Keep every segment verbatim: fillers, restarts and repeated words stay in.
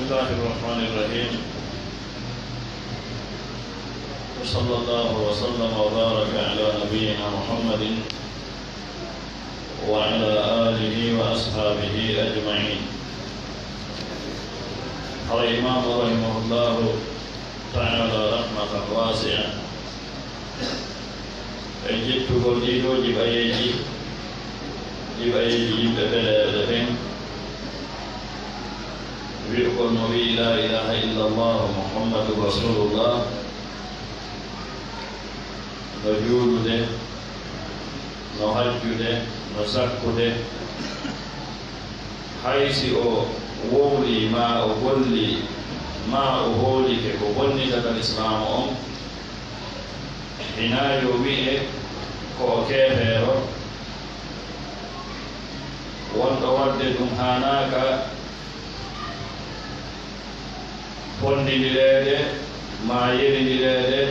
بسم الله الرحمن الرحيم. وصلى الله وسلم وبارك على نبينا محمد وعلى آله وأصحابه أجمعين. قال الإمام رحمه الله تعالى رحمة واسعة. E jettugol ɗii ɗoo jiɓayeeji, jiɓayeeji yimɓe ɓeleeɓe ɓen, wi'ugol mo wi'i, "Laa ilaaha illallah, Muhammadun Rasuulullah," no juulude, no hajjude, no sakkude, hay si o wowlii, maa o gollii, maa o hoolike ko bonnitata Lislaamu on, hinaa yo wi'e ko o keefeero, wonɗo waɗde ɗum haanaaka fonndindireede maa yerindireede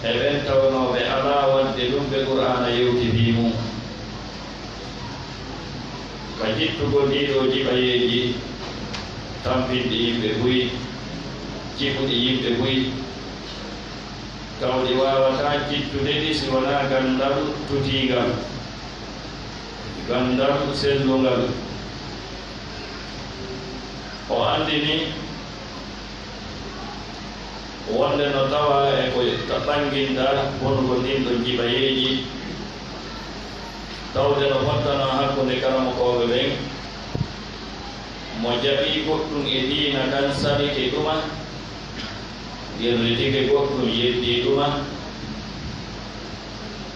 e ɓen tawnoo ɓe alaa waɗde ɗum ɓe Qur'aana yewti fii mum. Ka jittugol ɗii ɗoo jiɓayeeji tampinɗi yimɓe buy, jiɓuɗi yimɓe buy, taw ɗi waawataa jittude ɗi si wanaa ganndal tutiingal, ganndal sellungal. O anndini wonde no tawaa e ko ɓannginta bonugol ɗin ɗon jiɓayeeji, tawde no fottanoo hakkunde karamokooɓe ɓen, mo jaɓii goɗɗum e diina kan salike ɗuma, ƴerritike goɗɗum yeddii ɗuma,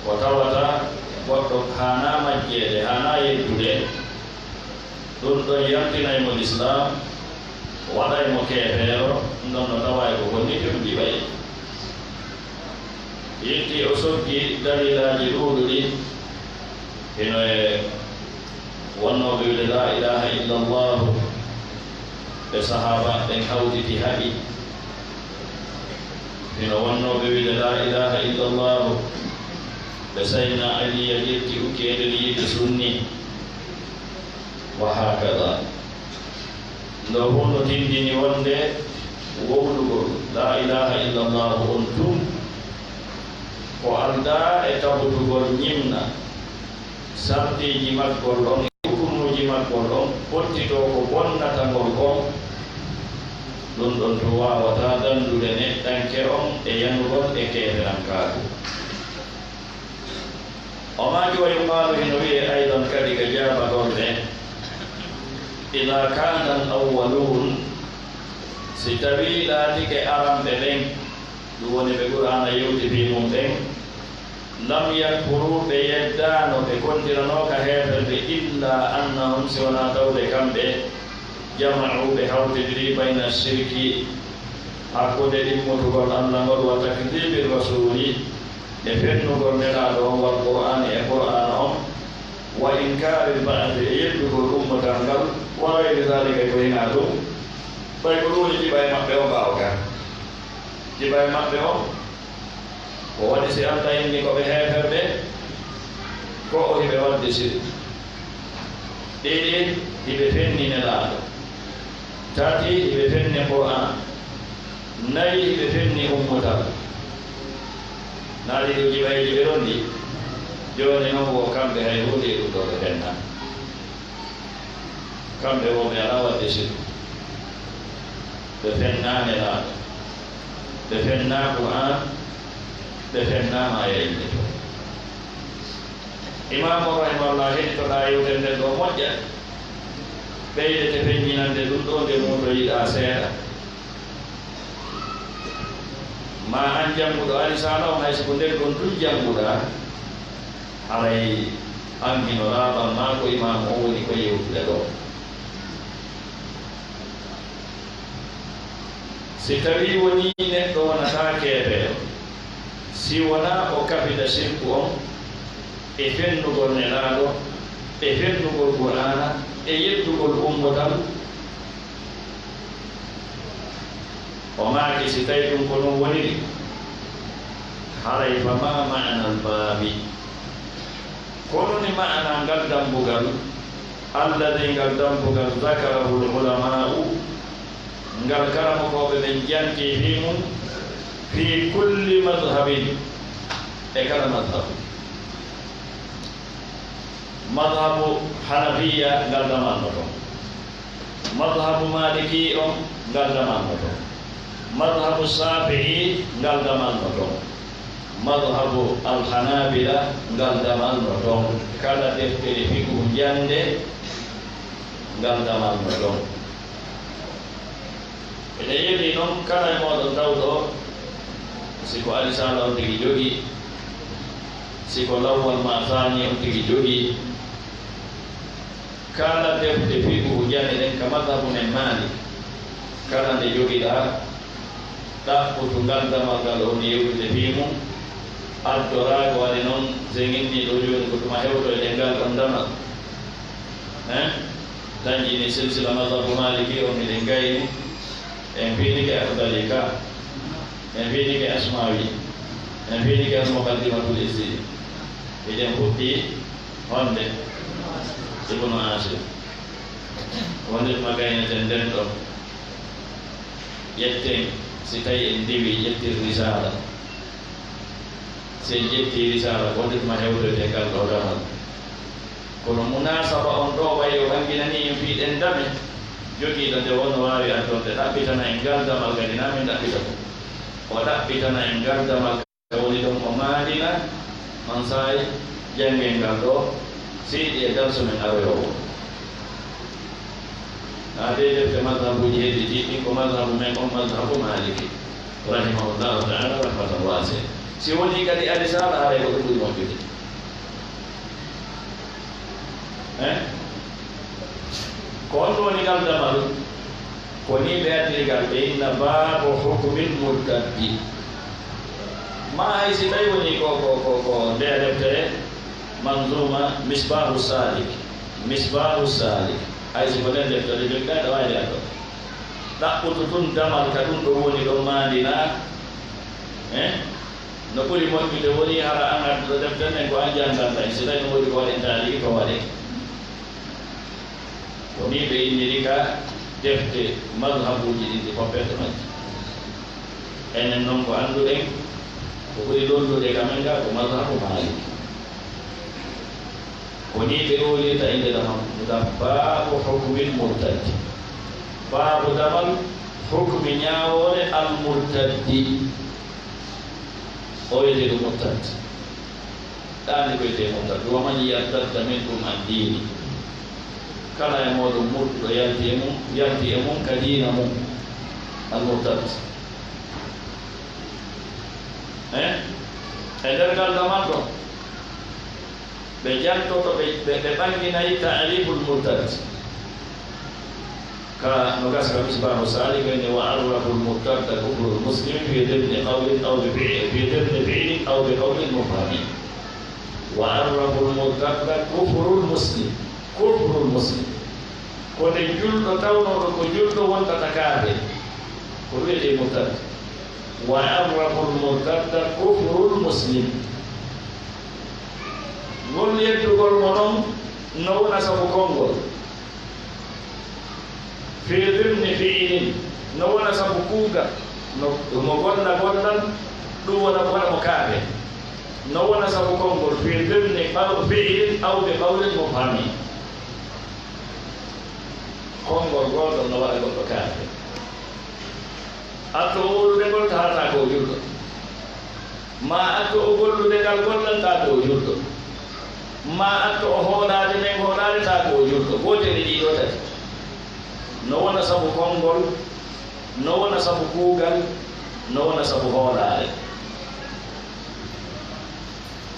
ko tawata goɗɗo haanaa majjeede, haanaa yeddude, ɗum ɗon yaltinay mo Lislaam, waɗay mo keefeero, ɗum ɗon no tawaa e ko bonniti ɗum jiɓayeeji. Yiltii o soggi dalilaaji ɗuuɗuɗi, hino e wonnooɓe wi'ude laa ilaaha illallaahu, ɓe sahaabaaɓe ɓen hawtiti haɗi. Hino wonnooɓe wi'ude laa ilaaha illallaahu, ɓe Sayyidinaa Aliya ƴetti ukkii e nder yiite sunni, wa haakada. Ndo fow no tindini wonde wowlugol laa ilaaha illallaahu on tun, ko aldaa e tabutugol ñinna, sartiiji maggol ɗon e rukunuuji maggol ɗon, pottitoo ko bonnata ngol on, ɗun ɗon tun waawataa dandude neɗɗanke on e yanugol e keeferankaaku. O maaki, wa yuqaalu, hino wi'ee aydan kadi ka jaabagol ɓe, idaa kaana al awwaluun, si tawii laatike aranɓe ɓen, ɗun woni ɓe Qur'aana yewti fii mun ɓen, lam yakfuruu, ɓe yeddaano, ɓe kontiranooka heeferɓe, illaa annahum, si wanaa tawde kamɓe, jama'uu, ɓe hawtindiri, bayna shirki, hakkunde ɗimmutugol Alla ngol, wa takdiibi rasuuli, e fennugol Nelaaɗo on, wal Qur'aani, e Qur'aana on, wa inkaaril ba'si, e yeddugol ummutal ngal, wa gayri zaalika, e ko hinaa ɗum, ɓay ko ɗum woni jiɓa e maɓɓe on ɓaawo ka. Jiɓa e maɓɓe on, ko waɗi si Alla inni ko ɓe heeferɓe, ko o hiɓe waɗde sirku. Ɗiɗi, hiɓe fenni Nelaaɗo. Tati, hiɓe fenni Qur'aan. Nayi, hiɓe fenni ummutal. Naa ɗii ɗoo jiɓayeeji ɓe ɗon ɗi? Jooni non, wo kamɓe hay huunde e ɗum ɗoo ɓe fennaa. Kamɓe wo ɓe alaa waɗde sirku. Ɓe fennaa Nelaaɗo. Ɓe fennaa Qur'aan. Ɓe fennaa maaya innde to. Imaamu rahimahullah, heɗitoɗaa yewtere nden ɗoo moƴƴa. Ɓeydete feññinande ɗum ɗoo nde muutoyiɗaa seeɗa. Maa an jannguɗo risala on, hay si ko nden ɗon tun jannguɗaa, haray an hino laaɓan maa ko imaamu on woni ko yewtude ɗoo. Si tawii wonii neɗɗo wonataa keefeero, si wonaa o kafida sirku on e fennugol Nelaaɗo, e fennugol Qur'aana, e yeddugol ummotal, o maaki, si tawii ɗum ko ɗum woniri, haray fa maa ma'anal baabi? Ko honɗun ma'anaa ngal dambugal? Alladhi, ngal dambugal, dhakarahul ulama'u, ngal karamokooɓe ɓen jantii fii mun, fii kulli madhhabin, e kala madhhabu. Madhhabu Hanafiya, ngal damal no ton. Madhhabu Maliki on, ngal damal no ton. Madhhabu Shafi'i, ngal damal no ton. Madhhabu Al-Hanabila, ngal damal no ton. Kala deftere fiqhu jannde, ngal damal no ton. Eɗen yelii non kala e mooɗon tawɗo, si ko Alisaala on tigi jogii, si ko Lawwal maa Saani on tigi jogii, kala defte fiqhu jannde ɗen ka madhhabu men Maalik, kala nde jogiɗaa, ɗaɓɓutu ngal damal ngal woni yewtude fii mun, addoraa ko waɗi non, sen inni ɗoo jooni ko tuma hewtoyɗen ngal ɗon damal. Hein? Dañƴini silsila mazhabu Maliki on, miɗen gayni. En fiinike Akhdari ka. En fiinike Asmawi. En fiinike Al-Muqaddimatul Izzi. Miɗen fuɗɗi honde? Ibnu Asir. Wonde ma gayneten nden ɗon. Ƴetten, si tawi en ndiwi, ƴettir Risaala. Si en ƴettii Risaala, ko wonde tuma hewtoyte ngal ɗoo damal. Kono munaasaba on ɗoo, way o ɓanginanii en fii ɗen dame, jogiiɗo nde woo no waawi addorde, ɗaɓɓitana en ngal damal kadi, naa min ɗaɓɓita ɗum. O ɗaɓɓitana en ngal damal, ka woni ɗon o maandina, on saa'i janngen ngal ɗoo, seyɗi e darsu men aroyoowo. Haa dey defte mazhabuuji hedditiiɗi ɗin, ko mazhabu men on, mazhabu Maaliki, rahimahullahu ta'ala rahmatan waasi'a. Si wonii kadi a Risaala, haray ko ɗum ɓuri moƴƴude. Eh? Ko honɗum woni ngal damal? Ko nii ɓe addiri ngal, ɓe inna baabu hukmil murtaddi. Maa hay si tawi woni ko, ko, ko, ko ndee deftere, Manzuma Misbahu Salik. Misbahu Salik. Hay si ko nden deftere jogiɗaa, ɗa waawi addo. Ɗaɓɓutu tun damal ka ɗum ɗo woni ɗon maandinaa. Eh? No ɓuri moƴƴude woni hara an adduɗo deftere nden ko an jannganta en. Si tawi no woodi ko waɗen taaliki, to waɗee. Ko nii ɓe inniri ka defte mazhabuuji ɗin ɗi foppete majji. Enen non ko annduɗen, ko ɓuri lollude ka men ga ko mazhabu Maaliki. Ko nii ɓe hoolirta innde damal, ngam baabu hukmil murtaddi. Baabu damal hukmi ñaawoore al murtaddi. O wiyetee ɗum murtaddi. Ɗaani ko wiyetee murtaddi. Wa man yartadda minkum an diini. Kala e mooɗon murtuɗo yalti e mum, yalti e mum ka diina mum. Al murtaddi. Eh? E nder ngal damal ɗon, ɓe jantoto, ɓe, ɓe, ɓe ɓanginay ta'riful murtad. Ka no gasa ka Misbahu Salik, ɓe inni: "Wa arraful murtadda kufrul muslim fi dimni qawlin aw bi fi'lin, fi dimni fi'lin aw bi qawlin mubhamin." Wa arraful murtadda kufrul muslim. Kufrul muslim. Ko nde julɗo tawnooɗo ko julɗo wontata kaafir. Ko wi'etee murtad. Wa arraful murtadda kufrul muslim. Ngol yeddugol mo non no wona sabu konngol. Fi dimni fi'lin, no wona sabu kuugal, no, mo golla gollal, ɗum wona ko waɗa mo kaafir. No wona sabu konngol, fi dimni qaw-, fi'lin aw bi qawlin mubhamin. Konngol gol ɗon no waɗa goɗɗo kaafir. Atto o wowlude ngol, tawataa ko o julɗo. Maa atto o gollude ngal gollal, taa ko o julɗo. Maa atto o hoolaade nden hoolaare, taa ko o julɗo. Gootel e ɗii ɗoo tati. No wona sabu konngol, no wona sabu kuugal, no wona sabu hoolaare.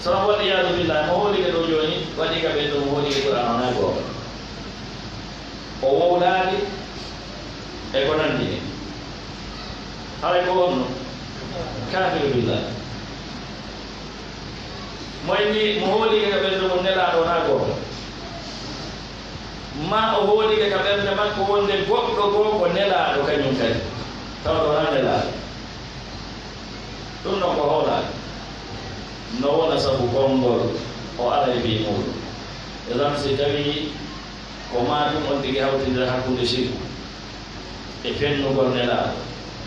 Sabu wal iyaadu billaah, mo hoolike ɗoo jooni, waɗii ka ɓen ɗoo mo hoolike Qur'aana wonaa goonga. O wowlaali e ko nanndi hen. Haray ko honno? Kaafiru billaah. Mo inni, mo hoolike ka ɓernde mum Nelaaɗo wonaa goonga. Maa o hoolike ka ɓernde makko wonde goɗɗo goo ko Nelaaɗo kañum kadi. Tawa o wonaa Nelaaɗo. Ɗum ɗon ko hoolaare. No wona sabu konngol o aray fii muuɗum. Idan si tawii Ko maa tun on tigi hawtindira hakkunde sirku e fennugol Nelaaɗo,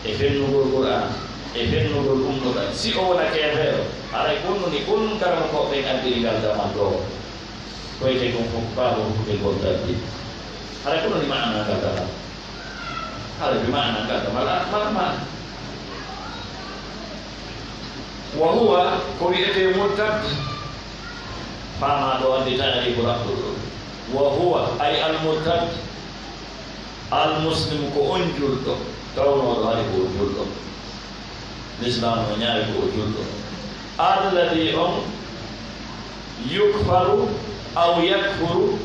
e fennugol Qur'aana, e fennugol umrogal. Si o wona keefeero, haray ko honɗun, ko honɗun karamokooɓe ɓen addiri ngal damal ɗoo? Ko wi'etee kon fof, baaba huɓɓe ngol dardi. Haray ko honɗun maanaa ngal damal? Haray ɓe maanaa ngal damal, a, ma, ma. Wa huwa, ko wi'etee murtad, faamaa ɗoo anndi taariifu raɓɓuɗo. Wa huwa, ay al murtad, al muslim ko on julɗo, tawnooɗo hari ko o julɗo. Lislaam no ñaawi ko o julɗo. Alladi on yukfaru aw yakfuru,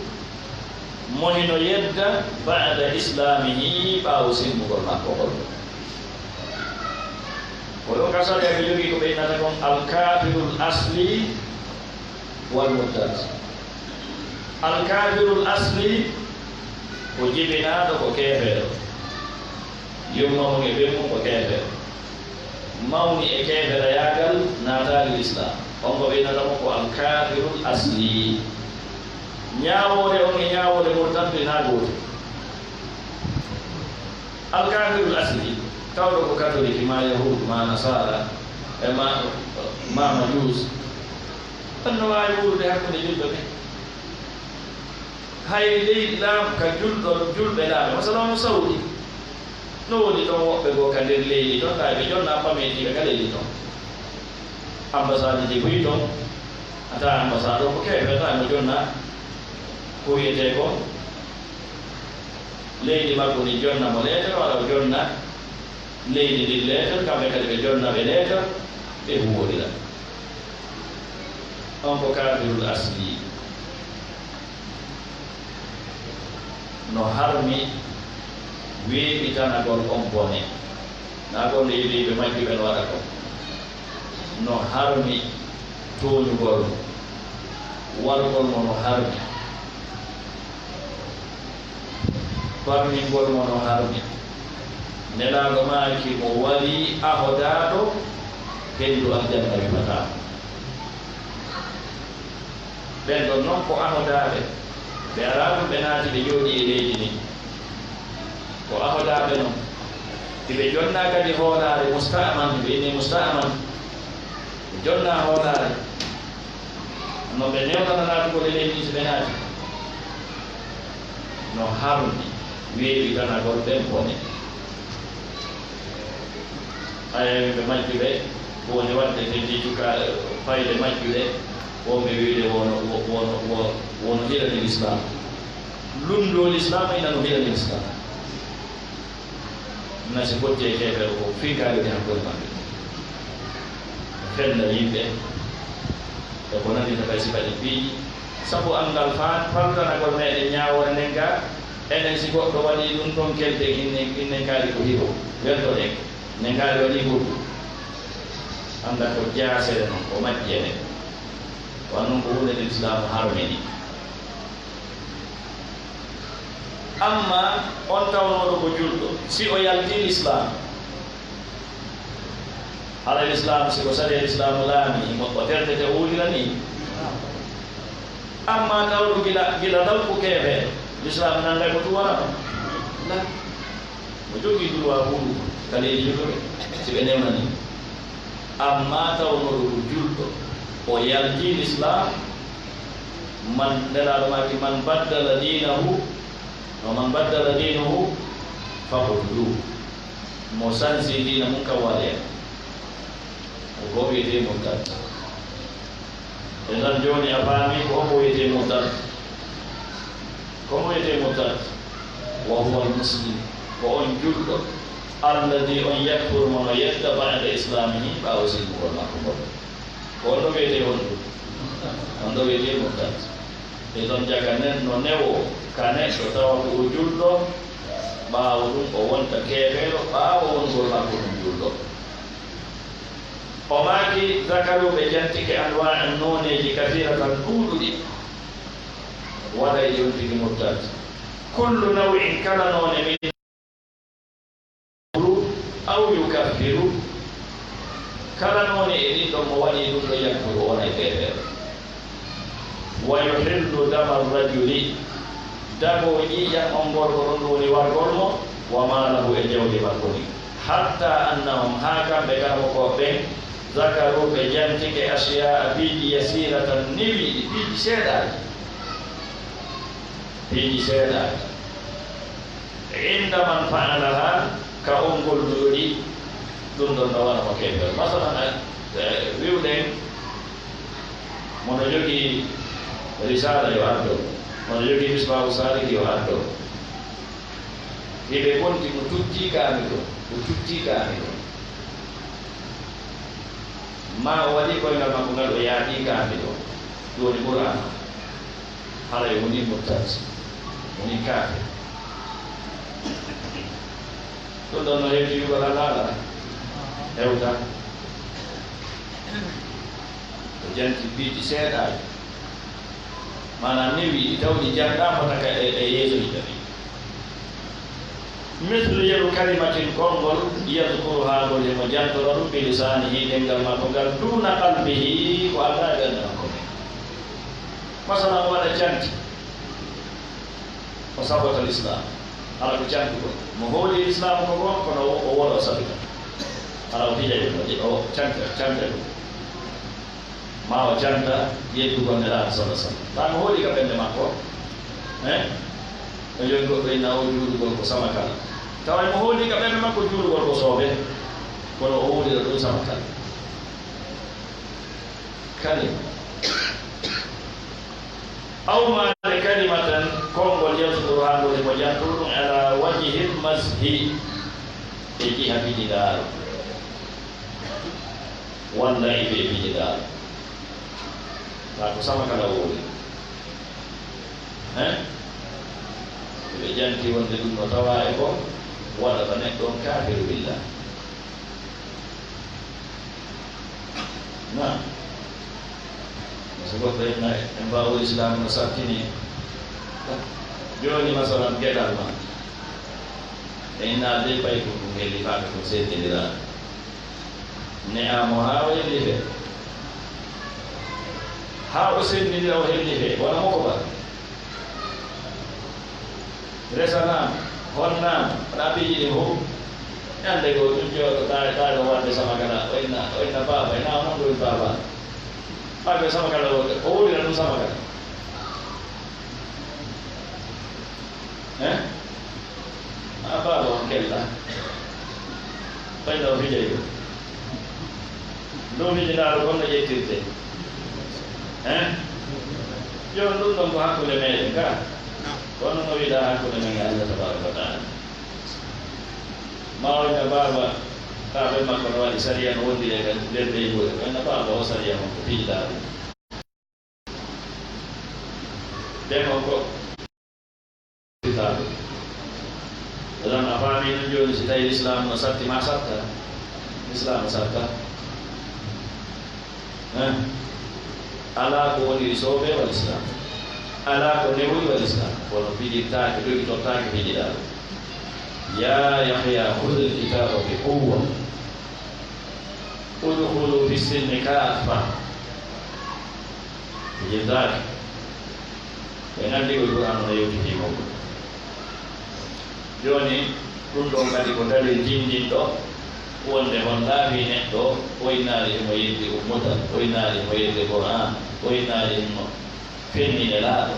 mo hino yedda ba'da islaamihi, ɓaawo silmugol makko ngol. Ko ɗon ka sariya ɓe jogii ko ɓe innata kon alkaafirul asli wal murtad. Alkaafirul asli ko jibinaaɗo ko keefeero. Yumma mun e ɓen mun ko keefeero. Mawni e keeferayaagal, naataali lislaam. On ko ɓe innata mo ko alkaafirul asli. Ñaawoore on e ñaawoore murtadde na gooto. Alkaafirul asli, tawɗo ko katolik, maa yahuud, maa nasaara, e maa, maa majuus. On no waawi wuurude hakkunde julɓe ɓen. Hay leydi laamu ka julɗo, julɓe laamu, masalan, on Sawdi. No woni ɗon woɓɓe goo ka nder leydi ton, tawi ɓe jonnaa pameetiiɓe ka leydi ton. Ambasaade ji buy ton, a tawa ambasaade o ko keefeero, tawi mo jonnaa ko wi'etee kon leydi makko ndin jonna mo leeter, walla o jonna leydi ndin leeter, kamɓe kadi ɓe jonna ɓe leeter, ɓe huuwodira. On ko kaafirul asli. No harmi weeɓitanagol on bone. Naa ko nde yimɓe majjuɓe no waɗa kon. No harmi tooñugol mo. Wargol mo no harmi. Barmingol mo no harmi. Nelaaɗo maaki mo warii ahodaaɗo, henndu aljanna yoɓataa mo. Ɓen ɗon non ko ahodaaɓe. Ɓe alaa ɗum ɓe naati ɓe jooɗii e leydi ndin. Ko ahodaaɓe non. Hiɓe jonnaa kadi hoolaare musta'man, ɓe innee musta'man. Ɓe jonnaa hoolaare. No ɓe newnana naatugol e leydi ndin si ɓe naati. No harmi weeɓitanagol ɓen bone. Haya, yimɓe majjuɓe, ko woni waɗde ɓe jeeju ka fayde majjude, wonɓe wiide wono, wo-, wono, wo-, wono hilani Lislaam. Lunndoo Lislaam ina no hilani Lislaam. Na si fotti e keefeero ko finkaari woni hakkunde maɓɓe. Fenna yimɓe, e ko nandi ka kay sifa ɗin piiji. Sabu anngal faan, faltanagol meɗen ñaawoore nden ga, enen si goɗɗo waɗii ɗum ton kelten, innen, innen kaari ko hiro, weltoɗen, nen kaari waɗii goɗɗum. Annda ko jaasere non, ko majjere. Wan non ko huunde nde Lislaamu harmini. Amma on tawnooɗo ko julɗo, si o yaltii Lislaam, hara Lislaam, si ko sariya Lislaamu laamii, mo o tertete o wuurira nii. Amma tawɗo gila, gila law ko keefeero, Lislaam nanngay mo tun wara ɗon. La. Mo jogii droit huuɗo ka leydi julɓe ɓe, si ɓe newnanii. Amma tawnooɗo ko julɗo, o yaltii Lislaam, man, Nelaaɗo maaki, "Man baddala diinahu, wa man baddala diinahu, faqtuluuhu." Mo sansi diina mun, kan waɗee. Ko ko wi'etee murtad. E non jooni a faamii ko hombo wi'etee murtad? Ko mo wi'etee murtad? Wa huwa al-muslim, ko on julɗo, alladhi on yakfuru mo no yedda ba'da islamihi, ɓaawo silmugol makko ngol. Ko on ɗo wi'etee honɗun? On ɗo wi'etee murtad. E ɗon jaka nen no newoo ka neɗɗo tawa ko o julɗo, ɓaawo ɗun o wonta keefeero, ɓaawo wonugol makko ɗun julɗo. O maaki, "Zakaru ɓe jantike anwaa'an nooneeji kasiiratan ɗuuɗuɗi, waɗay on tigi murtad. Kullu naw'in kala noone min aw yukaffiru, kala noone e ɗin ɗon mo waɗii ɗum ɗo yakfuru, o wonay keefeero. Wa yuhillu dama rajuli, Dagoo ƴiiƴan on gorko ɗon, ɗum woni wargol mo, wa maalahu, e jawdi makko ndin. Hatta annahum, haa kamɓe karamokooɓe ɓen, zakaru, ɓe jantike, ashiyaa, piiji, yasiiratan, newiiɗi, piiji seeɗaaji. Piiji seeɗaaji. Inda man fa'alaha, ka on golluɗo ɗi, ɗum ɗon no wara mo keefeero. Masalan, eh, wi'uɗen, mo no jogii Risaala yo addo, mo no jogii Misbaahu Saaliki yo addo. Hiɓe konti mo tuttii kaamil on, o tuttii kaamil on. Maa o waɗii koyngal makko ngal, o yaaɗii kaamil on. Ɗum woni Qur'aana. Haray wonii murtad, wonii kaafir. Ɗum ɗon no hewti wi'ugol Alla alaa? Hewtaa. O janti piiji seeɗaaji. Maanaa newiiɗi taw ɗi jantaama taka e, e yeeso himɓe ɓen. Mislu yeru kalimatin konngol, yadkuruhaa ngol himo jantora ɗum, bi lisaanihi ɗemngal makko ngal, duuna qalbihi, ko alaa e ɓernde makko nden. Masalan, o waɗa canti, o sabota lislaam, hara ko cantugol. Mo hooli lislaam ko goo, kono o, o woola o sabita. Hara o fijay ɗum, o, o canta, canta ɗum. Maa o canta yeddugol Nelaaɗo, sallallaahu alayhi wa sallam. Tawa mo hooli ka ɓernde makko, eh? O joni goɗɗo inna o juulugol ko samakala. Tawa mo hooli ka ɓernde makko juulugol ko soobe, kono o wulira ɗum samakala. Kalima. Aw maale kalimatan, konngol yadkuruhaa ngol himo jantori ɗum, ala wajhil mazhi, e jiha fijidaaru. Walla e ɓe fijidaaru. Kaa ko samakala woni. Hein? Ɓe janti wonde ɗum no tawaa e ko waɗata neɗɗo on kaafiru billah. Naam. So goɗɗo inna en mbaawol Islaamu no sattini. Jooni, masalan, geɗal ma. E inna de pay ko ɗum hellifaaɓe ko seddindiraa. Ne'aa mo haa o hellifee. Haa o senndindira, o hellifee, wona mo ko ba. Resanaama, honnaama, wona piiji ɗin fof. Ñannde goo, ɗum jooɗo, tawi, tawi o waɗde samakala, o inna, o inna baaba, ina on ɗum baaba. Baaba samakala o, o wulira ɗum samakala. Hein? A baaba on kella. Fayda o fijay ɗum. Ɗum fijinaaɗo kon no ƴettirte. Hein? Yo ɗum ɗon ko hakkunde meɗen ka. Kono no wiɗa hakkunde men e Allah tabaraka wa taala. Ma o inna baaba, ka ɓen makko no waɗi sariya no wondiri e ɓen, nden ɓe yi'ude. Ɓen na baaba o sariya mon ko fijidaa ɗum. Nden on ko Islaamu. Eɗon a faami non jooni, si tawi Islaamu no satti, ma satta? Islaamu satta. Eh? Alaa ko woni soobee wa Islaamu. Alaa ko newri wa Islaamu. Kono fijirtaake, dogi tottaake fijidaa. Yaa Yahyaa, khudhil kitaaba bi quwwa. Udkhulu fi silmi kaaffa. Fijirtaake. Ɓe nganndi ko Qur'aanu no yewtiti e makko. Jooni, ɗum ɗon kadi ko dalil tinndinɗo wonde hollaa fii neɗɗo o innaali himo yeddi ummutal, o innaali himo yeddi Qur'aan, o innaali himo fenni Nelaaɗo.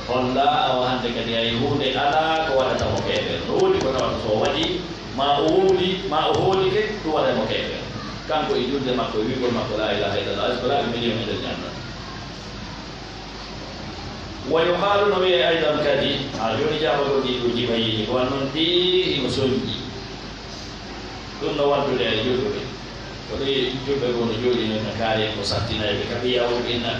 Hollaa awa hannde kadi hay huunde alaa ko waɗata mo keefeero. No woodi ko tawata so o waɗii, maa o wowlii, maa o hoolike, ɗum waɗay mo keefeero. Kanko e julde makko, e wi'ugol makko, "Laa ilaaha illallah", hay so ko laaɓi miliyon e nder janna. Wa yuqaalu, no wi'ee aydan kadi, haa jooni jaabagol ɗii ɗoo jibayiiji, ko wayi non ɗii hino sonji. Ɗum no waddude e julɓe. Ko ɗo julɓe goo no jooɗi non, no kaari en ko sattinay ɓe, ka ɓiya o ɓe inna,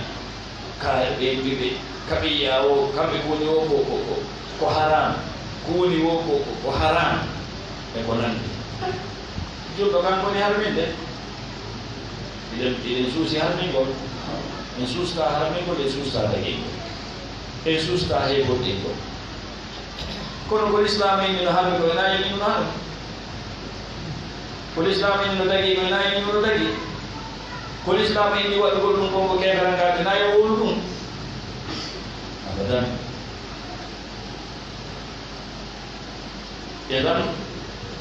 kaari ɓe, ɓe, ɓe, ka ɓiya o, kamɓe ko woni o, ko, ko, ko, ko haram, ko woni o, ko, ko, ko haram, e ko nanndi. Julɗo kanko woni harminde. Hiɗen, hiɗen suusi harmingol. En suustaa harmingol, en suustaa dagingol. En suustaa heeforɗingol. Kono ko Lislaam inni no harmi ko, ena inni no harmi. Ko Lislaam inni no dagii ko, ena inni no dagii. Ko Lislaam inni waɗugol ɗum kon ko keeferangal, ena yo wowlu ɗum. Abadan. Idan,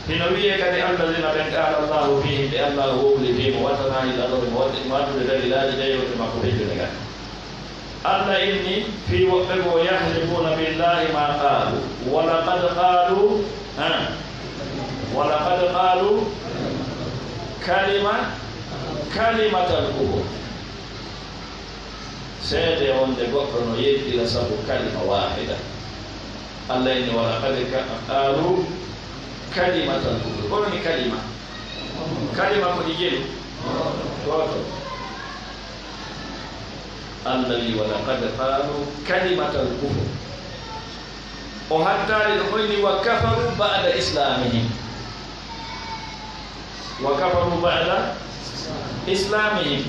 hino wi'ee kadi, "Alladina ɓen qala Allahu fihim", ɓe Allahu wowli fii mo, wattanaa hillanoɓe mo, waɗde mo addude dalilaaji ɓe yewte makko feccude ngal. Allah inni fii woɓɓe goo, "Yahlifuuna billahi ma qaalu, wa laqad qaalu, ha, wa laqad qaalu kalima, kalimatal kufur." Seede wonde goɗɗo no yeddira sabu kalima waahida. Allah inni, "Wa laqad ka-, qaalu kalimatal kufur." Kono ni kalima. Kalima ko ɗi jelu. Gooto. Allah wi, "Wa laqad qaalu kalimatal kufur." O hattaali ɗo, o inni, "Wa kafaru ba'da islamihim." "Wa kafaru ba'da islamihim."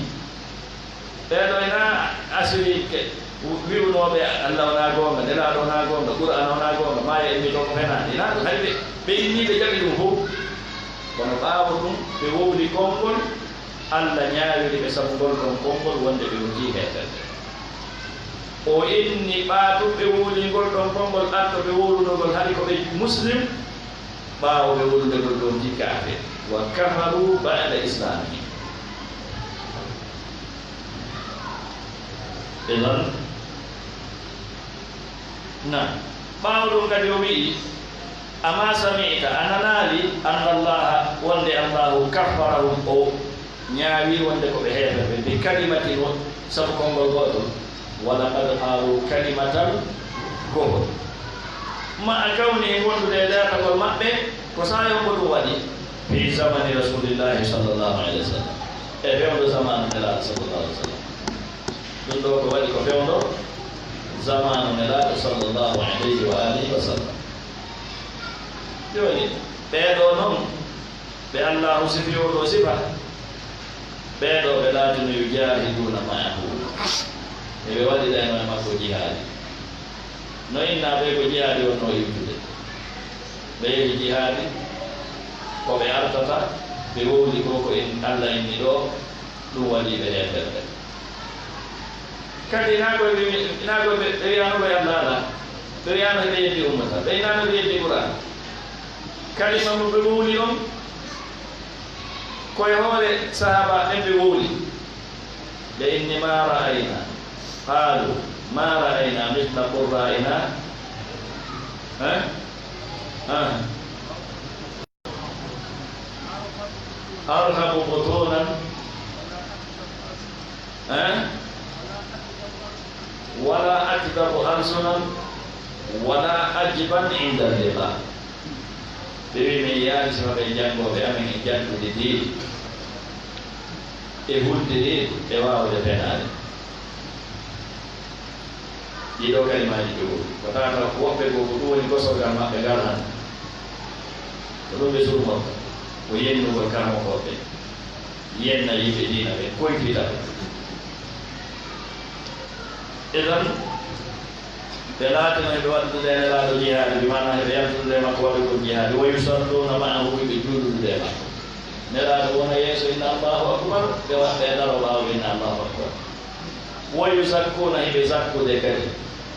Ɓee ɗoo ina asiri ke, wi'unooɓe Allah wonaa goonga, Nelaaɗo wonaa goonga, Qur'aana wonaa goonga, maaya immitoo ko fenaande. Ina ɗum hari ɓe, ɓe innii ɓe jaɓi ɗum fof. Kono ɓaawo ɗum, ɓe wowli konngol, Allah ñaawiri ɓe sabu ngol ɗon konngol wonde ɓe wontii heeferɓe. O inni ɓaatunɓe wowlingol ɗon konngol, ɓatto ɓe wowlunogol hari ko ɓe muslim, ɓaawo ɓe wowlunde ngol ɗon ti kaafe, "Wa kafaru ba'da islamihim." Idan, na, ɓaawo ɗum kadi o wi'i, "Ama sami'ta, a nanaali, anna Allaha, wonde Allahu kaffarahum, o ñaawi wonde ko ɓe heeferɓe, bi kalimatin, wo-, sabu konngol gootol, wa laqad qaalu kalimatal kufr." Ma'a kawnihim, wondude e leertagol maɓɓe, ko saayo ngo ɗum waɗi, fi zamani Rasulillahi sallallahu alayhi wa sallam, e fewndo zamaanu Nelaaɗo sallallahu alayhi wa sallam. Ɗum ɗoo ko waɗi ko fewndo zamaanu Nelaaɗo sallallahu alayhi wa alihi wa sallam. Jooni, ɓee ɗoo non, ɓe Allaahu sifi oo ɗoo sifa, ɓee ɗoo ɓe laatino yujaahiduuna ma'ahu, eɓe waɗira e makko jihaadi. No innaa ɓe ko jihaadi wonnoo iwtude? Ɓe yehi jihaadi, ko ɓe artata, ɓe wowli ko, ko en Alla inni ɗoo, ɗum waɗi ɓe heeferɓe. Kadi, hinaa ko ɓe, hinaa ko ɓe, ɓe wi'ano ko Alla alaa. Ɓe wi'ano hiɓe yeddi ummata. Ɓe hinaa no ɓe yeddi Qur'aan. Kalima mo ɓe wowli on, ko e hoore sahaaba ɓen ɓe wowli. Ɓe inni, "Ma ra'ayna." Qaalu, "Ma ra'ayna mithla qurra'ina." Eh? Ah. Arhabu butunan, eh? Wala akdabu alsunan, wala ajban inda liqa. Ɓe wi'i, "Min yi'aali sima ɓe janngooɓe amen e janngude diina, e hulde diina, e waawde penaale." Ɗii ɗoo kalimaaji ɓe woni ko tawata ko woɓɓe goo, ko ɗum woni gosorgal maɓɓe ngal hannde. Ko ɗum ɓe surmorta, ko yennugol karamokooɓe, yenna yimɓe diina ɓe, koyfita ɓe. Idan, ɓe laatino hiɓe waɗude e Nelaaɗo jihaadi, bi maanaa hiɓe yaltude e makko waɗugol jihaadi, wa yusalluuna ma'ahu, hiɓe juulude e makko. Nelaaɗo wona yeeso, inna Allahu akbar, ɓe wa-, ɓe daro ɓaawo, inna Allahu akbar. Wa yuzakkuuna, hiɓe zakkude kadi.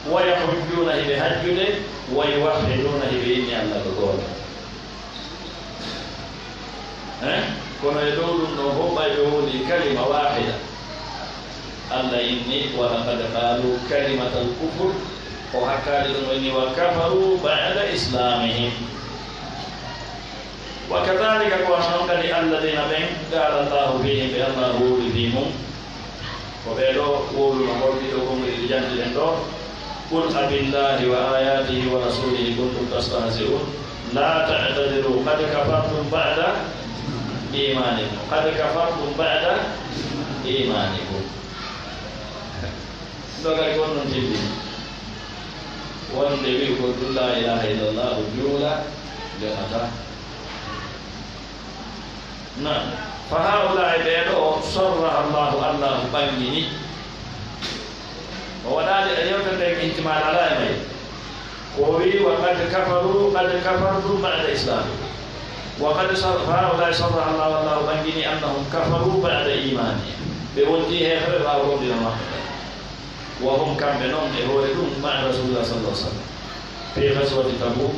Wa yahujjuuna, hiɓe hajjude. Wa yuwahhiduuna, hiɓe inni Alla ko gooto. Eh? Kono e dow ɗum ɗon fof, ɓay ɓe wowli kalima waahida. Alla inni, "Wa laqad qaalu kalimatal kufr." O hakkaali ɗum, o inni, "Wa kafaru ba'da islamihim." Wa kadhalika, ko wano non kadi, alladina ɓen, qala Allahu fihim, ɓe Alla wowli fii mum. Ko ɓee ɗoo wowluno ngol, ɗiɗo konguɗi ɗi jantuɗen ɗoo. Qul abillahi wa ayatihi wa rasulihi kuntum tastahzi'un. La ta'tadiru qad kafartum ba'da imanikum. Qad kafartum ba'da imanikum. Ɗoo kadi ko on non tindini. Wonde wi'ugol tun la ilaha illallah juula yoɓataa. Naam. Fa haa'ulaa'i, ɓee ɗoo, sarraha Allaahu, Allaahu ɓanngini. O waɗaali e yewtere nden ihtimaal alaa e may. Ko o wi'i, "Wa qad kafaru, qad kafartum ba'da islamikum." Wa qad sar-, fa haa'ulaa'i sarraha Allaahu, Allaahu ɓanngini, "Annahum kafaru ba'da iimaanihim." Ɓe wonti heeferɓe ɓaawo gomɗinal maɓɓe ngal. Wa hum, kamɓe non e hoore ɗum, ma'a Rasuulillah sallallahu alaihi wasallam. Fi ghazwati Tabuk,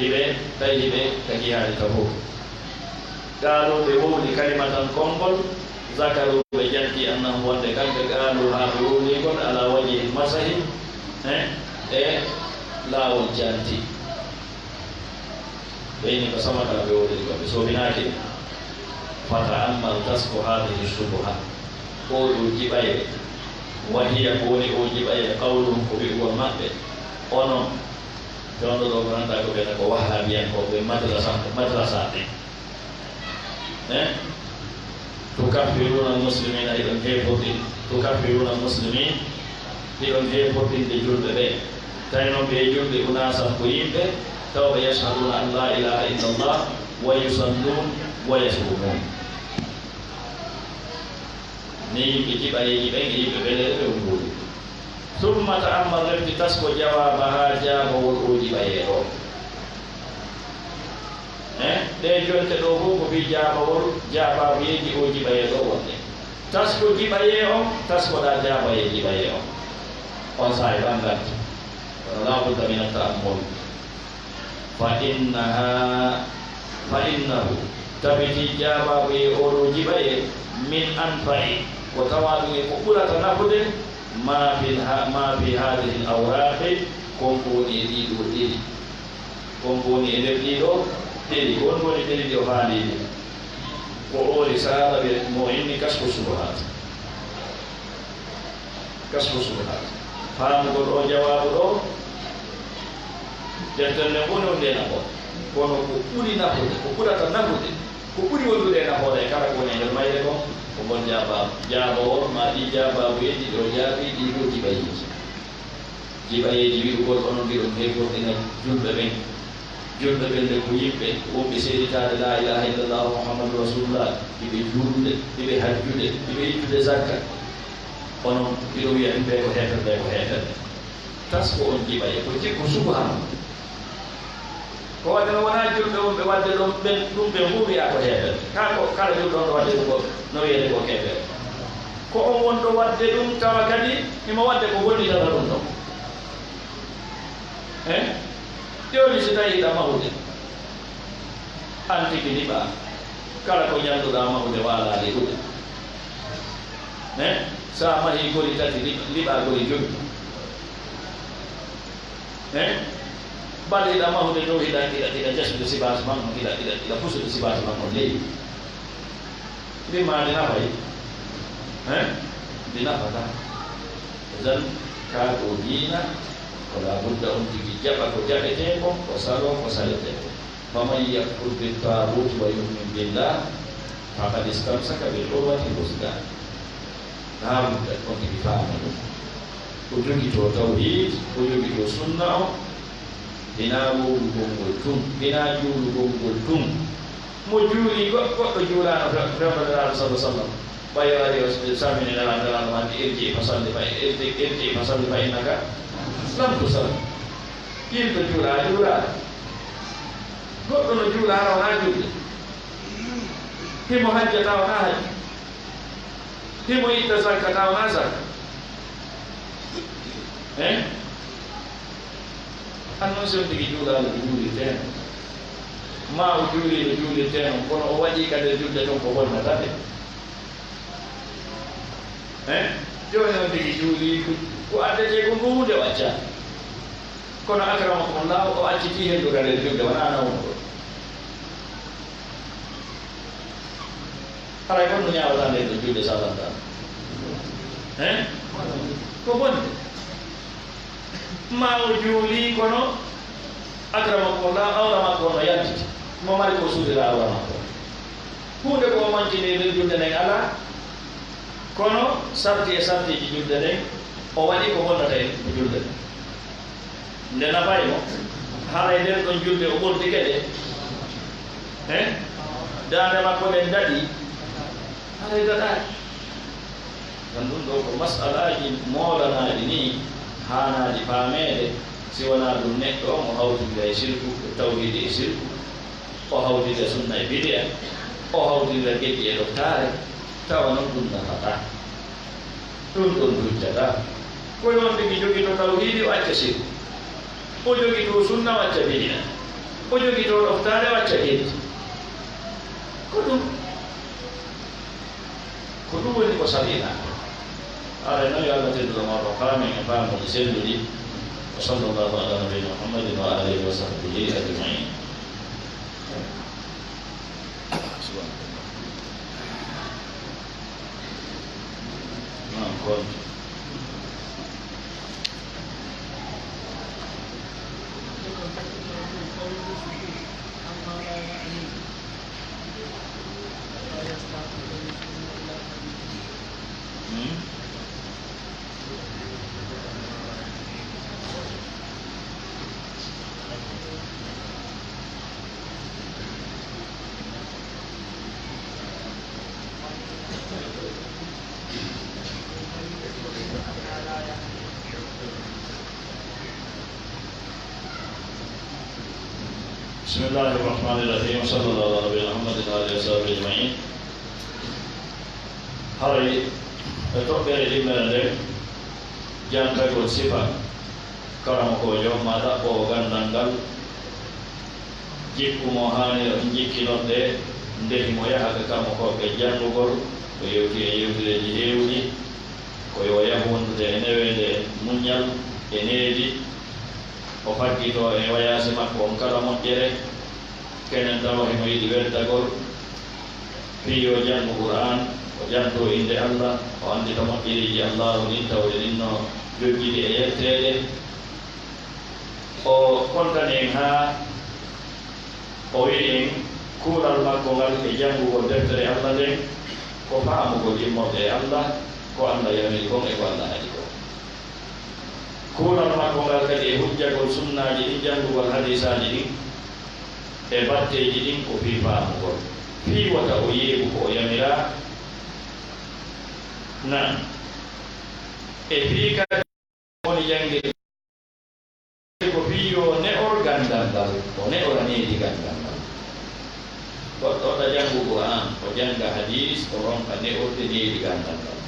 ɓe, tawi ɓe ka jihaadi Tabuuk. Qaaluu, ɓe wowli kalimatan konngol, zakaruu, ɓe janti, annahum, wonde kamɓe, qaaluu, haa ɓe wowli ngol, alaa wajhil masahi, eh, e laawol janti. Ɓe inni ko samata ɓe wowliri ko ɓe soobinaaki. Fata'ammal, tasko haadihi shubuha. Oo ɗoo jiɓayee. Wa hiya, ko woni oo jiɓayee, qawluhum, ko wi'ugol maɓɓe. Onon, jonɗo ɗoo ko nanta ko ɓen ko wahhabiyankooɓe, madrasa, madrasaaɓe. Eh? Tukaffiruuna al-muslimiina, hiɗon heefortin, tukaffiruuna al-muslimiin, hiɗon heefortinde julɓe ɓe. Tawi non ɓe julɓe, unaasan ko yimɓe, tawa ɓe yashhaduuna an laa ilaaha illallah, wa yusalluun, wa yasuumuun. Ni yimɓe jiɓayeeji ɓen e yimɓe ɓeleeɓe ɓe on mbuuri. Summa ta'ammal, refti tasko jawaabahaa, jaabawol oo jiɓayee oo. Eh, ɗee jonte ɗoo fow ko fii jaabawol, jaabaabuyeeji oo jiɓayee ɗoo wonde. Tasko jiɓayee on, taskoɗaa jaabayee jiɓayee on. On saa'i ɓannganto. Kono laa budda min at-ta'ammul. Fa innahaa, fa innahu, tabitii jaabaabuyee oo ɗoo jiɓayee, min anfa'i, ko tawaa ɗum e ko ɓurata nafude, maa fil ha-, maa fii haadihil awraaqi, kon ko woni e ɗii ɗoo ɗeri. Kon ko woni e nder ɗii ɗoo ɗeri. Ko honɗum woni ɗeri ɗi o faandii ɗin? Ko ooli saara ɓe mo inni Kashfu Shubuhaat. Kashfu Shubuhaat. Faamugol oo jawaabu ɗoo, deftere nden woni on nde nafo. Kono ko ɓuri nafude, ko ɓurata nafude, ko ɓuri wondude e nafoore e kala ko woni e nder mayre kon, ko ngol jaabaabu. Jaabawol maa ɗii jaabaabuyeeji ɗi o jaabii ɗii ɗoo jiɓayeeji. Jiɓayeeji wi'ugol onon hiɗon heefortina julɓe ɓen. Julɓe ɓen nde ko yimɓe wonɓe seeditaade laa ilaaha illallah Muhammadu Rasulullah, hiɓe juulude, hiɓe hajjude, hiɓe ittude zakka. Onon hiɗon wi'a yimɓe ko heeferɓe, ko heeferɓe. Tasko on jiɓayee, ko jikku subha non. Ko waɗde no wonaa julɓe wonɓe waɗde ɗon ɓen, ɗum ɓen fow wi'a ko heeferɓe. Kaa ko kala julɗo on ɗo waɗde ɗum ko no wi'ete ko keefeero. Ko on wonɗo waɗde ɗum tawa kadi himo waɗde ko gollitata ɗum ɗon. Eh? Jooni si tawii hiɗa mahude, an tigi liɓaa, kala ko ñalluɗaa mahude waalaa liɓude. Eh? Sa mahii gori tati, liɓ-, liɓaa gori jowi. Eh? Bal hiɗa mahude dow, hiɗa, hiɗa, hiɗa jasude sibaas man on, hiɗa, hiɗa, hiɗa fusude sibaas man on leydi. Ndin maa ndi nafay? Eh? Ndi nafataa. Idan, kaa ko diina, ko laa budda on tigi jaɓa ko jaɓetee kon, ko saloo ko saletee kon. فمن يكفر بالطاغوت ويؤمن بالله فقد استمسك بالعروة الوثقى. Laa budda on tigi faama ɗum. O jogitoo tawhiid, o jogitoo sunna on, hinaa wowlugol ngol tun, hinaa juulugol ngol tun. Mo juulii go-, goɗɗo juulaano fe-, fewndo Nelaaɗo sallallaahu alayhi wa sallam. Ɓay o ari o salmini Nelaaɗo, Nelaaɗo maaki, "Irji fa salli fa, irji, irji fa salli fa innaka lam tusalli." Yimɓe juulaa, juulaa. Goɗɗo no juula hara wonaa julde. Himo hajja tawa wonaa hajju. Himo itta zakka tawa wonaa zakka. Eh? An non si on tigi juulaali no juulirtee non. Maa o juulii no juulirtee non, kono o waɗii ka nder julde ton ko bonnata ɓe. Eh? Jooni on tigi juulii ko, ko addetee ko nduunde o accaa. Kono akramakumullah, o accitii henndu ka nder julde, wonaa nawnuɗo. Haray kon no ñaawata nden ɗon julde sallantaa? Eh? Ko bonde. Maa o juulii kono, akramakumullah, awra makko on no yaltiti. Mo mari ko suudira awra makko on. Huunde ko o mancini e nder julde nden alaa, kono sarti e sartiiji julde nden, o waɗi ko bonnata e julde nden. Nde nafay mo, haray nden ɗon julde o ɓortike ɗe? Eh? Daande makko ɗen daɗii? Haray daɗaaki. Ngam ɗum ɗoo ko mas'alaaji moolanaaɗi nii, haanaaɗi faameede, si wanaa ɗum neɗɗo on o hawtindira e sirku, tawhiidi e sirku, o hawtindira sunna e bidi'a, o hawtindira geƴƴi e ɗoftaare, tawa non ɗum nafataa. Ɗum ɗon hujja ka. Ko yo on tigi jogito tawhiidi, o acca sirku. O jogito sunna, o acca bidi'a. Ko jogitoo ɗoftaade wacca geddi. Ko ɗum. Ko ɗum woni ko sariya. Aray non yo Allah tedduɗo mawɗo faamen e faamuuji selluɗi. Wa sallallahu ala nabiyina Muhammadin wa alihi wa sahbihi ajma'in. Naam, kon. Hmm? بسم الله الرحمن الرحيم. وصلى الله على نبينا محمد وعلى آله وصحبه أجمعين. Haray e toɓɓere ɗimmere nden, jantagol sifa karamokoojo maa ɗaɓɓoowo ganndal ngal, jikku mo haani on jikkinorde nde himo yaha ka karamokooɓe janngugol, o yewti e yewtereeji heewuɗi, ko yo yahu wondude e neweende e muñal e needi, o faggitoo e wayaasi makko on kala moƴƴere, kenen tawa himo yiɗi weddagol fii yo janngu Qur'aan, o jantoo innde Alla, o anndita moƴƴereeji Allaahu ɗin, tawde ɗin no jojjidi e yetteede. O kontani en haa o wi'i en kuulal makko ngal e janngugol deftere Alla nden ko faamugol immorde e Alla, ko Alla yamiri kon e ko Alla haɗi kon. Kuulal makko ngal kadi e hujjagol sunnaaji ɗin, janngugol hadiisaaji ɗin e batteeji ɗin ko fii faamugol, fii wota o yeebu ko o yamiraa. Naam. E fii kadi woni janngirde ko fii yo ne'or ganndal ngal, o ne'ora needi ganndal ngal. Goɗɗo waɗa janngu Qur'aan, o jannga hadiis, o ronka ne'orde needi ganndal ngal.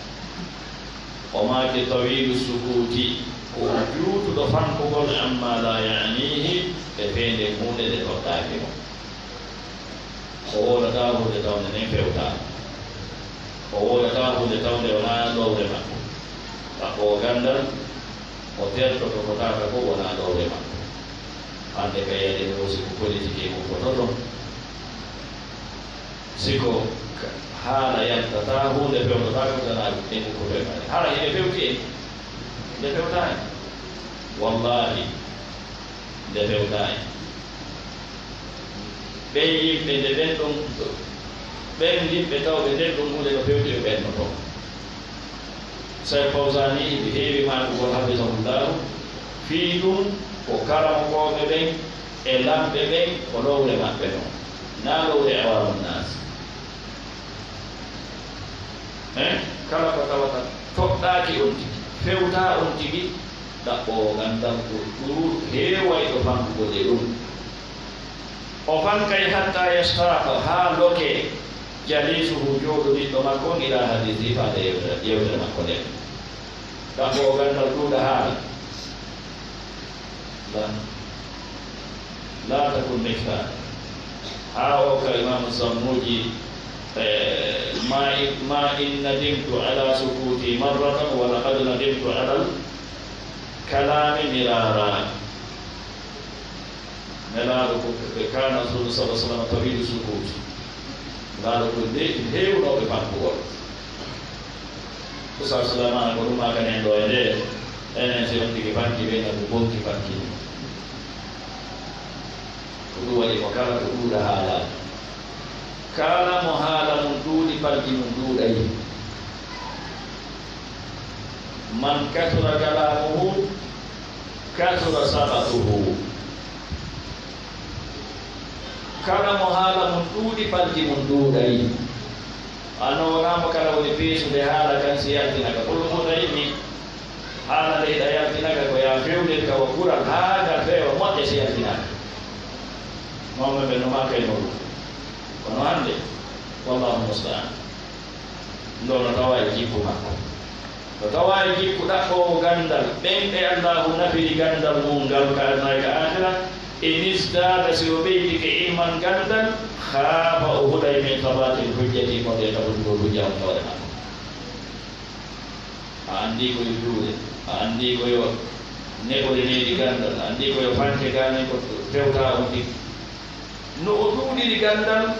O maaki tawiilu sukuuti, ko o juutuɗo fankugol, amma laa ya'niihi, e feenden huunde nde toɗɗaaki mo. O woodataa huunde tawnde nden fewtaama. O woodataa huunde tawnde wonaa lowre makko. Ɗaɓɓoowo ganndal, o tertoto ko taata ko wonaa lowre makko. Hannde kay yade ko si ko politique e mum ko toto. Si ko ka-, haala yaltataa huunde fewtataa ko tanaa e mum ko fewtaani. Hara hiɗe fewti en? Nde fewtaani. Wallaahi. Nde fewtaani. Ɓen yimɓe nde ɓen ɗon, ɓen yimɓe tawɓe nden ɗon huunde no fewti ɓe ɓennotoo. Sey Fawzaani hiɓe heewi maakugol hafizahullahu, fii ɗum ko karamokooɓe ɓen e lamɓe ɓen ko lowre maɓɓe non, naa lowre awaamun naas. Hein? Kala ko tawata toɗɗaaki on tigi, fewtaa on tigi, ɗaɓɓoowo ganndal ko ɗuuɗ-, heewayɗo fankugol e ɗum. O fankay hatta yashtaaqa, haa lokee, jaliisuhu, jooɗodiɗɗo makko on, ilaa hadiisihi, faade yewtere, yewtere makko nden. Ɗaɓɓoowo ganndal ɗuuɗa haala. Laa. Laa takun mithla. Haa o ka Imaamu Sammuuji, eh, ma in, ma in nadimtu ala sukuuti marratan wa laqad nadimtu alal kalaami miraara. Nelaaɗo ko ɓe kaana Rasuulu sallallaahu alayhi wa sallam tawiilu sukuuti. Nelaaɗo ko nde heewnooɓe fankugol. Ustaas Suleymaana ko ɗum maakani en ɗoo e ndee, enen si on tigi fanki ɓe, na ko bonki fanki. Ko ɗum waɗi mo kala ko ɗuuɗa haalaade. Kala mo haala mum ɗuuɗi, palji mum ɗuuɗay. Man kasura kalaamuhu, kasura saxatuhu. Kala mo haala mum ɗuuɗi, palji mum ɗuuɗay. Anno wonaa mo kala woni peesude haala kan si yaltina ka. Pour mo tawi mi haala nde hiɗa yaltina ka ko yaa fewndel ka wa kural haa ngal feewa moƴƴa si yaltina ka. Mawɓe ɓe no maaka e muɗum. Kono hannde, wallaahu musta'aan. Ndo no tawa e jikku makko. No tawa e jikku ɗaɓɓoowo ganndal, ɓen ɓe Allaahu nafiri ganndal mum ngal ka aduna e ka aakhira, In izdaada, si o ɓeydike ilman ganndal, khaafa, o hulay, min thabatil hujjati, ko nde tabutugol hujja on hoore makko. A anndi ko yo juuɗe, a anndi ko yo neɓore needi ganndal, a anndi ko yo fanke gaanen ko fewta on tigi. No o ɗuuɗiri ganndal,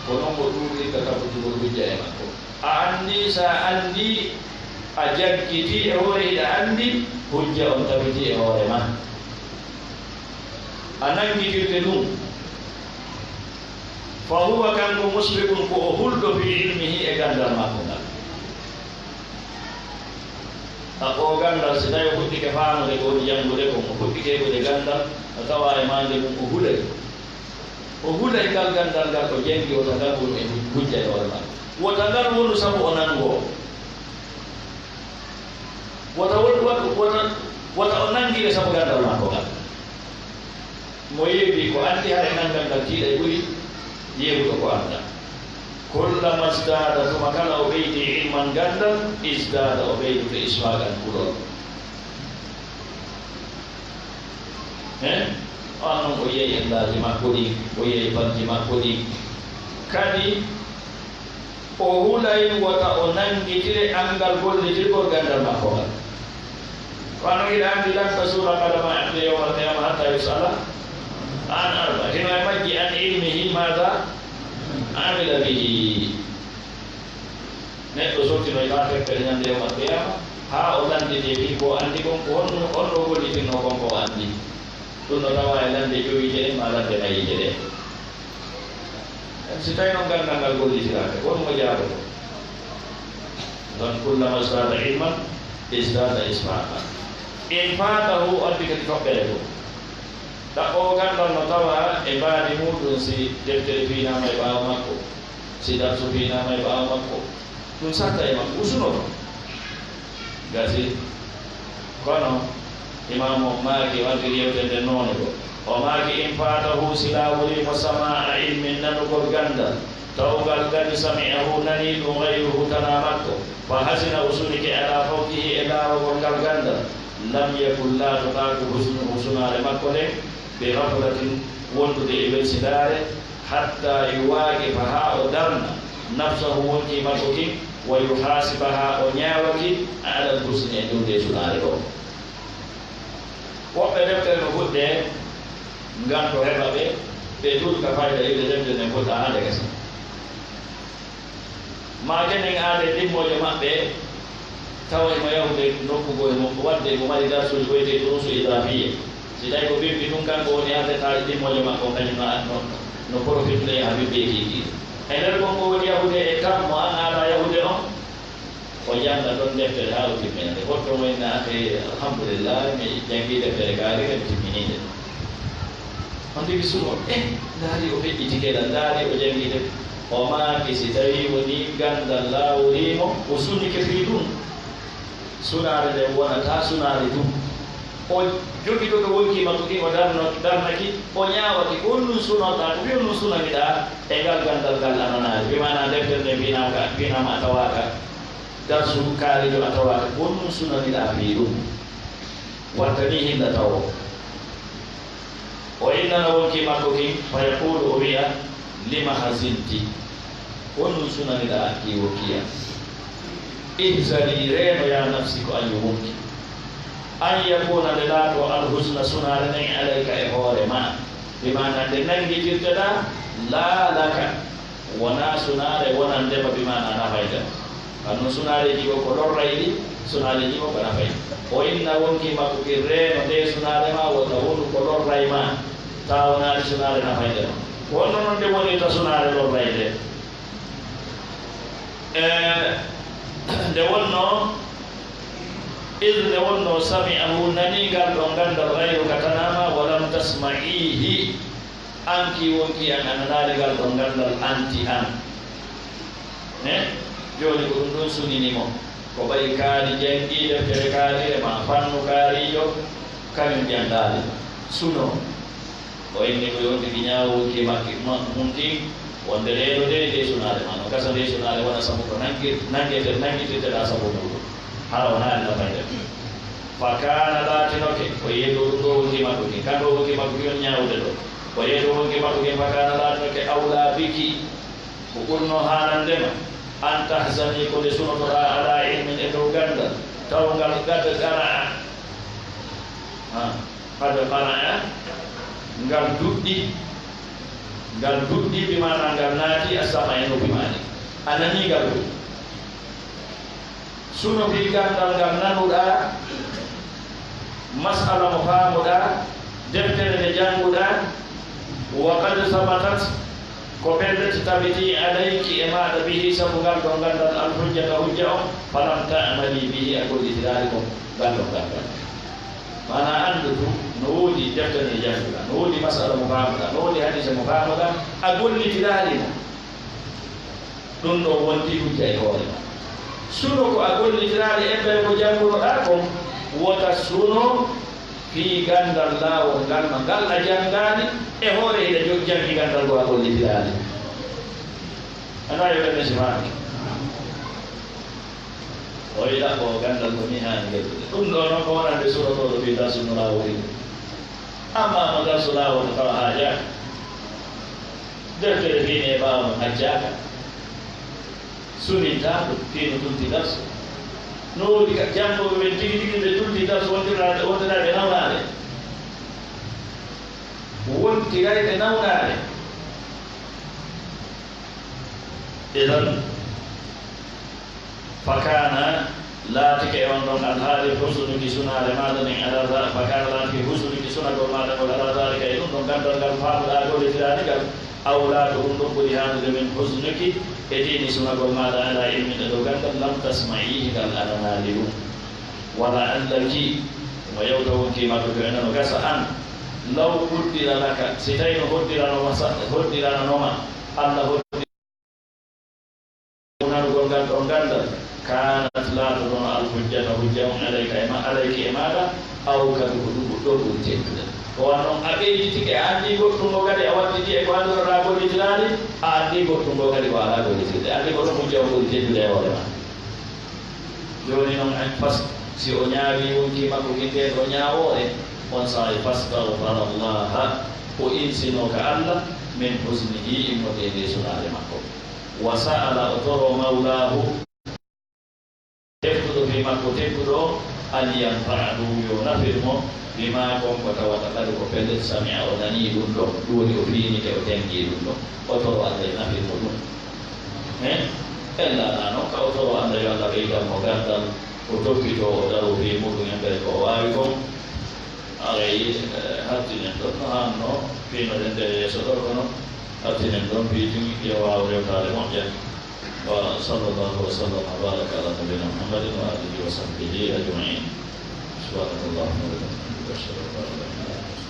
ko non o ɗuuɗirta tabutugol hujja e makko. A anndi, sa anndi, a jaggitii e hoore hiɗa anndi, hujja on tabitii e hoore ma. A nanngitirte ɗum. Fa huwa, kanko mushrikun, ko o hulɗo fi ilmihi e ganndal makko ngal. A o ganndal, si tawi o fuɗɗike faamude ko woni janngude kon, o fuɗɗike heɓude ganndal, a tawa e maande mum o hulay. O hulay ngal ganndal ngal, o janngi wota ngal wonu e hujja e hoore makko. Wota ngal wonu sabu o nanngoo. Wota won, wota, wota, wota o nanngire sabu ganndal makko ngal. Mo yeebii ko anndi, haray nanngal ngal tiiɗay ɓuri yeebuɗo ko anndaa. Kullama zdaada, tuma kala o ɓeydii ilman ganndal, izdaada, o ɓeydoto ishfaaqan kulol. He? On non o yiyay ellaaji makko ɗin, o yiyay banki makko ɗin. Kadi, o hulay wota o nanngitire anngal gollitirgol ganndal makko ngal. Kono hiɗa anndi, lan tazula qadama abdin yawmal qiyama hatta yus'ala an arba. Hino e majji, an ilmihi maada amila bihi. Neɗɗo sottinoy ka fekkere ñande yawmal qiyama, haa o lanndetee fii ko o anndi kon, ko honno, honno o gollitirnoo kon ko o anndi. Ɗum no tawaa e lannde jowiije ɗen maa lannde nayiije ɗen. Si tawii non ganndal ngal gollitiraaka, ko honɗum o jaabotoo? Ɗon, kullama zdaada ilman, izdaada ishfaaqan. In faatahu, o addi kadi toɓɓere goo. Ɗaɓɓoowo ganndal no tawaa e mbaadi muuɗum, si deftere fiinaama e ɓaawo makko, si darsu fiinaama e ɓaawo makko, ɗum satta e makko, usunoto. Gasi. Kono, Imaamu on maaki, o addiri yewtere nden noone goo. O maaki, in faatahu, si laawolii mo samaa ilmin, nanugol ganndal, taw ngal kadi sami'ahu, nanii ɗum, ghayruhu, tanaa makko, fa hazina, o sunike, alaa fawtihi, e laawagol ngal ganndal, lam yakun, laatotaako, huznuhu, sunaare makko nden, bi ghaflatin, wondude e welsindaare, hatta yuwaaqifa, haa o darna, nafsahu, wonkii makko kin, wa yuhaasiba, haa o ñaawa ki, alal huzni, e dow ndee sunaare ɗoo. Woɓɓe deftere no fuɗɗee, nganto heɓa ɓe, ɓe tuuta fayda, yi'ude deftere nden fuɗɗaa haa nde gasa. Maa kenen aadee ɗimmoojo maɓɓe, tawa himo yahude nokku goo, himo waɗde, himo mari darsuuji ko wi'etee duruusu idaafiya. Si tawi ko bimbi tun, kanko woni aadee taali ɗimmoojo makko on, kañum no, no, no profitude yaha bimbi e kiikiiɗe. E nder kon ko woni yahude e kammu, an a alaa yahude on, o jannga ton deftere haa o timmina nde. Hoto mo inna ake, alhamdulillah, mi janngii deftere kaari, mi timminii nde. On tigi suno, eh, ndaari o feƴƴitike lan, ndaari o janngii de. O maaki, si tawii wonii ganndal laaworii mo, o sunike fii ɗum, sunaare nden wonataa sunaare tun. O jogitoto wonkii makko kin, o darno-, darnaki, o ñaawaki, ko honɗum sunorɗaa, ko fii honɗum sunaniɗaa e ngal ganndal ngal a nanaali? Bi maanaa deftere nden fiinaaka, fiinaama a tawaaka, darsu kaarijo a tawaaka, ko honɗum sunaniɗaa fii ɗum? Watta nii hinna tawo. O innana wonkii makko kin, fa yaqulu, o wi'a, lima hazinti? Honɗum sunaniɗaa an kii wonkii an? Ihzani, reeno, yaa nafsi, ko an yo wonkii. An yakuna, nde laatoo, alhuzna, sunaare nden, alayka, e hoore maa. Bi maanaa nde nanngitirteɗaa, laa laka. Wonaa sunaare wonande ma, bi maanaa nafayde ma. Ka non sunaareeji goo ko lorray ɗi, sunaareeji goo ko nafay. O inna wonkii makko kin, reeno ndee sunaare maa, wota wonu ko lorray ma, taa wonaali sunaare nafayde ma. Ko honno non nde wonirta sunaare lorray nde? E, nde wonnoo, id nde wonnoo, sami'ahu, nanii ngal ɗon ganndal, ghayruka, tanaa maa, wa lam tasma'ihi, an kii wonkii an, a nanaali ngal ɗon ganndal, anti an. Ne? Jooni ko ɗum ɗon sunini mo. Ko ɓay kaari janngii deftere kaariire maa fannu kaariijo, kañum janngaali. Suno. O inni ko yonti ki ñaawo wonkii makki, ma-, mun kin, wonde reeno de, de sunaare maa. No gasa de sunaare wona sabu ko nanngir-, nanngete-, nanngitirteɗaa sabu muuɗum. Hara wonaa nafayde. Fa kaana laatinoke, o yeetoo ɗum ɗoo wonki makko kin, kan ɗoo wonki makko kin on ñaawude ɗoo. O yeetoo wonki makko kin, fa kaana laatinoke awlaa biki, ko ɓurnoo haalande ma, an tahzanii, ko nde sunotoɗaa, alaa ilmin, e dow ganndal, tawngal qad qara'a, ha, qad qara'a, ngal duɗɗi, ngal duɗɗi, bi maanaa ngal naati as-sam'a, e noppi maa ɗin. A nanii ngal ɗum. Suno fii ganndal ngal nanuɗaa, mas'ala mo faamuɗaa, deftere nde jannguɗaa, wa qad sabatat, ko pellet tabitii alayki e maaɗa bihi sabu ngal ɗon ganndal al-hujjata hujja on, falam ta'mali bihi a gollitiraali kon ngal ɗon ganndal. Maanaa anndu tun no woodi deftere nde jannguɗaa, no woodi mas'ala mo faamuɗaa, no woodi hadiise mo faamuɗaa, a gollitiraali mo. Ɗun ɗon wontii hujja e hoore maa. Suno ko a gollitiraali e mbele ko janngunoɗaa kon, wota suno fii ganndal laawol ngal ma ngal a janngaali e hoore hiɗa jo-, janngi ganndal goo a gollitiraali. Ana yo ɓe mesi maaki. O wi'a ko ganndal ko nii haani gellude. Ɗun ɗoo non ko wonande sunotooɗo fii darsu no laawol ni. Ammaa mo darsu laawol no tawa haajaaka. Deftere fii ne ɓaawo mum hajjaaka. Sunintaako fii no tulti darsu. No woodi ka janngooɓe ɓen tigi tigi ɓe tulti darsu wontiraa-, wontiraa ɓe nawnaade. Wontiray ɓe nawnaade. Idan, Fakaana, laatike e on ɗon alhaali, husnuki sunaare maaɗa nden, ala za-, fakaana, laatike husnuki sunagol maaɗa ngol, ala zaalika, e ɗun ɗon ganndal ngal faamuɗaa gollitiraade ngal, awlaa, ko ɗun ɗon ɓuri haanude, min husnuki, e tiini sunagol maaɗa, ala ilmin, e dow ganndal, lam tasma'iihi, ngal a nanaali ɗun. Wa la'allaki, mo yewta wonki makko ko enano gasa an, law quddira laka, si tawii no hoddirano ma sa-, hoddiranano ma, Alla hoddi- Wonanugol ngal ɗon ganndal, kaanat laatotono al hujjata hujja on alayka e ma-, alayki e maaɗa, aw kadi ko ɗun ɓuri teddude. Ko wano a ɓeyditike, a anndii goɗɗun goo kadi a waɗɗitii e ko anndunoɗaa gollitiraali, a anndii goɗɗun goo kadi ko alaa gollitirde. A anndii ko ɗun hujja on ɓuri teddude e hoore maa. Jooni non en fas, si o ñaawii wonki makko ki ndee ɗoo ñaawoore, on saa'i fastagfara Allaha, o insinoo ka Alla, min husnihi, immorde e ndee sunaare makko. Wa sa'ala, o toroo mawlaahu, heftuɗo fii makko tedduɗo on, an yanfa'ahu, yo nafir mo, bimaa, kon ko tawata kadi ko pellet, sami'a, o nanii ɗun ɗon, ɗun woni o fiinike, o janngi ɗun ɗon, o toroo Alla yo nafir mo ɗun. He? Ella naa non ka o toroo Alla yo Alla ɓeydan mo ganndal, o toppitoo, o daroo fii muɗum e mbele ko o waawi kon. Aray, eh, hattinen ɗon no haanno, fiinoɗen nde yeeso ɗoo kono, hattinen ɗon fii tun yo waaw rewtaade moƴƴa. Wa sallallahu wa sallam wa baraka ala nabiyina Muhammadin wa alihi wa sahbihi ajma'in. Subhanakallahumma wa bihamdika, ashhadu an la ilaha illa anta,